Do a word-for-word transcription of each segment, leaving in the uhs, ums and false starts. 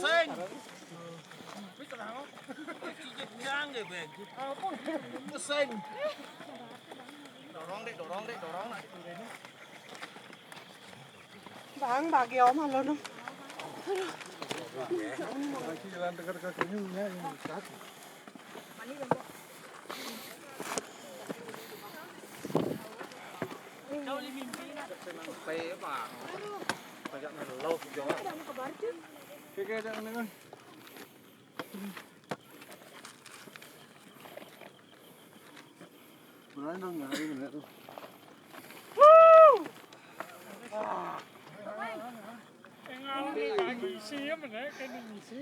Sing. Wis tenang kok. Cicit nyang ya, Bang. Apa? Sing. Dorong, Dek, dorong, Dek, dorong. Bang, bagi Om, halo, dong. Lagi jalan dekat ke sini, ya, ini. Oke, oke, jangan, jangan. Berani dong, nggak ada yang ngeliat tuh. Yang anu nih, kayak ngisi ya, bener, kayak ngisi.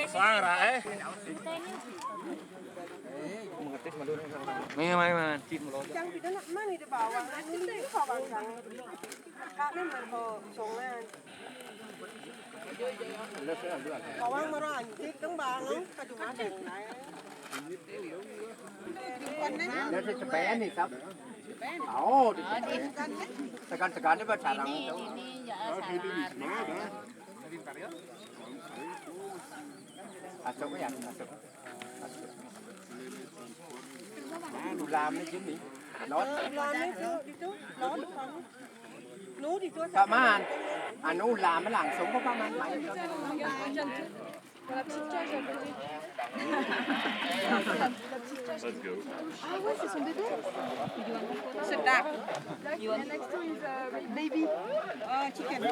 Suara, eh. Mari, mari, mari. Yang di dalam mana di bawah? Ini bawah kan. Kami mergo songan. Bawang maro anjing dong, Bang. Kaduman. Ya, cepetan nih, Sab. Oh, di tekan-tekan ini buat sarang itu. Ini ya sangat. Asok ya, asok. Ulamnya gini. Lot. Ulamnya itu, itu. Lot, Pak Man, anu ulamnya langsung kok, Pak Man? Voilà, petite cage à côté. La petite cage qui touche. Ah ouais, c'est son bébé. Sit down. The next one is a baby. Oh, chicken.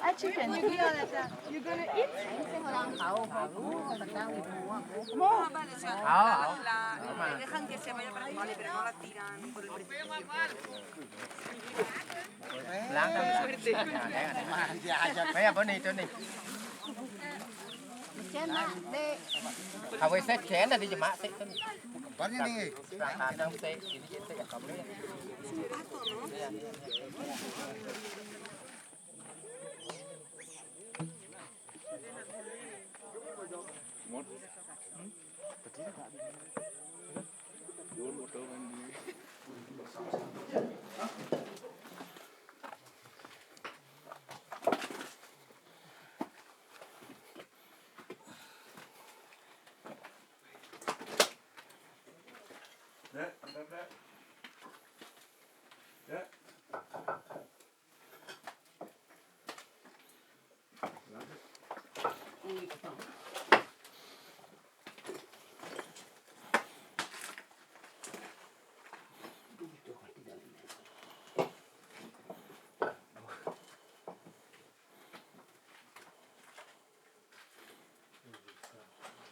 Ah, chicken. You're gonna eat? Ah, vale, o sea, le dejan que se vaya para el cole, pero no la tiran por el precipicio. Vaya, pon esto, ni. Awes se queda di jemaah sih. Kembarnya nih. Tanam sih, ini sih ya kamu.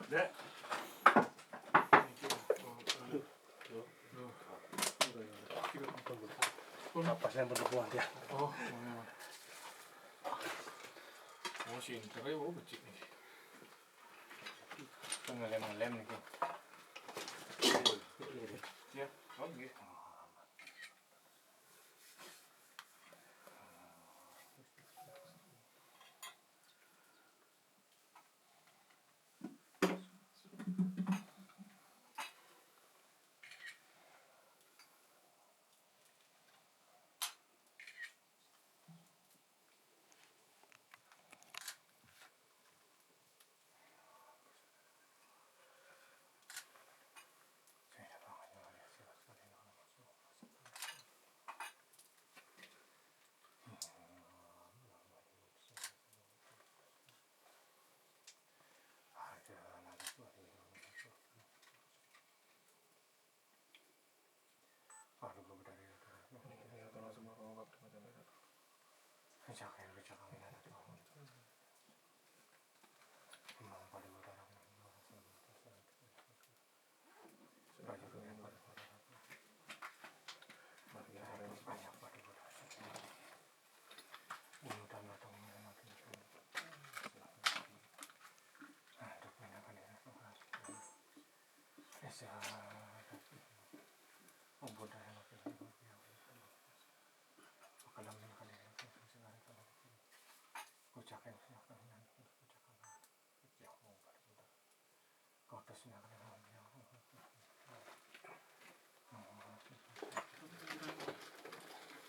Dek. Apa saya bentuk buat ya? Oh, iya. Oh, sih, tapi oh, becik nih. Ngelem-ngelem nih. Ya, oh, iya.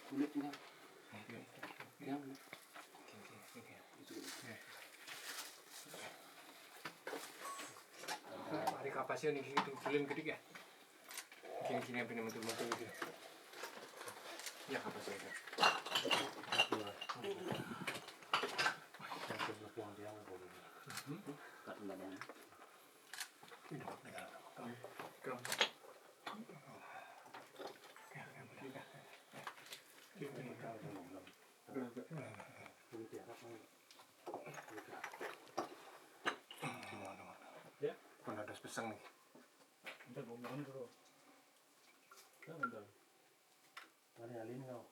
Kulit ini. Yang. Ari kapas ya nih, gitu, tulen gede ya. Gini-gini apa nih, mentul-mentul gitu. Ya, kapas ya. Ya. Mana ada sepasang nih. Bentar, gua makan dulu. Ya, bentar. Mana yang lain kau?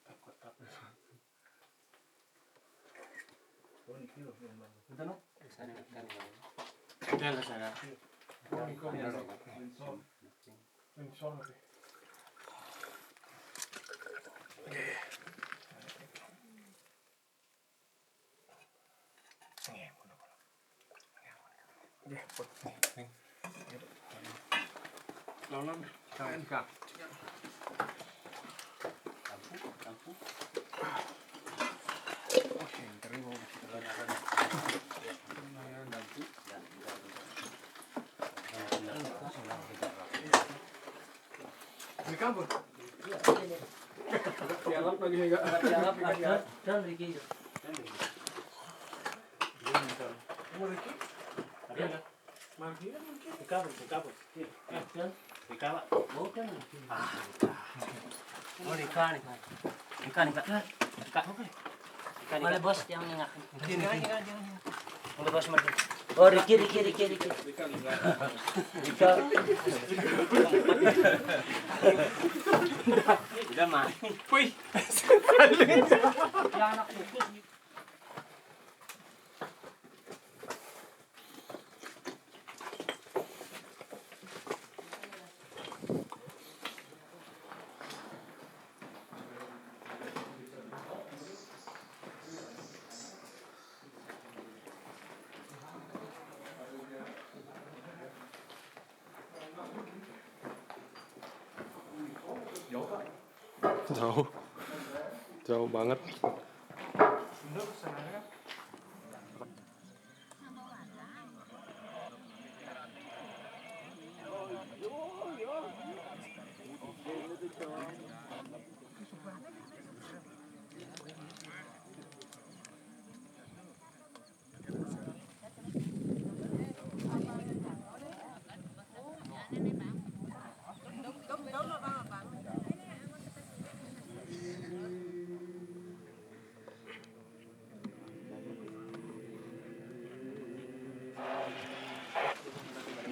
Takut apa? Oh, ini kilo, yang mana? Bentar, no. Sana, sana. Udah lah, sana. Oh, ini kau. Iya, iya. Sensor. Sensor lagi. Oke. Lawan, Kak. Lampu, lampu. Oke, ntar ini mau kita lampu. Di kabur. Dialog lagi, enggak? Dialog lagi, ya. Dan Ricky. Mau Ricky? Ada, ada. Margi kan mungkin. Di kabur, di kabur. Eh, dan? Di kabur. Oh, dan. Ah. Oh, Rika, Rika. Rika, Rika. Rika. Rika, Rika. Mana bos yang nengah? Jangan, jangan, jangan. Mana bos, mana? Oh, Riki, Riki, Riki, Riki. Rika. Udah, mah. Wih. Ya, anak fokus nih. Jauh, Pak. Jauh. Jauh banget.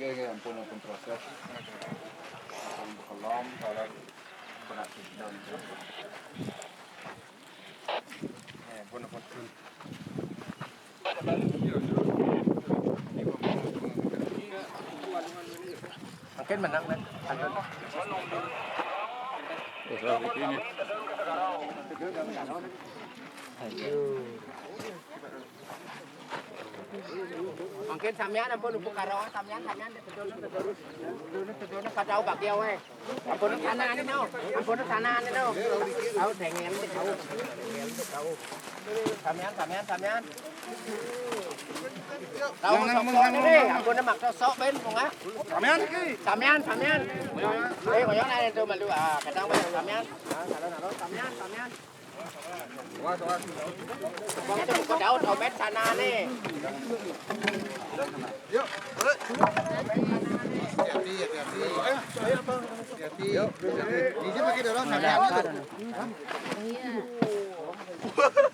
Iya, iya, ampun, ampun, proses. Ampun, bekelom, kalau berarti daun. Eh, ampun, ampun. Mungkin menang, men. Aduh. Mungkin samian ampun, ibu karo samian, samian. Ampun, sana ane no. Ampun, sana ane no. Au dengel, au. Samian, samian, samian. Tahu, jangan sok ngomong, ini, jangan ngomong. Ampun, maksa sok, Ben, bunga. Samian iki. Samian, samian. Eh, koyo nek itu malu. Ah, kadang, Ben, samian. Ah, kalau nalo, samian, samian. Awas, awas. Wong itu buku Daud, Omet sana nih. Yuk, balik. Hati-hati, hati-hati. Ayo, ayo, Bang. Hati-hati. Yuk. Ini pakai dorong, samian itu. Yeah.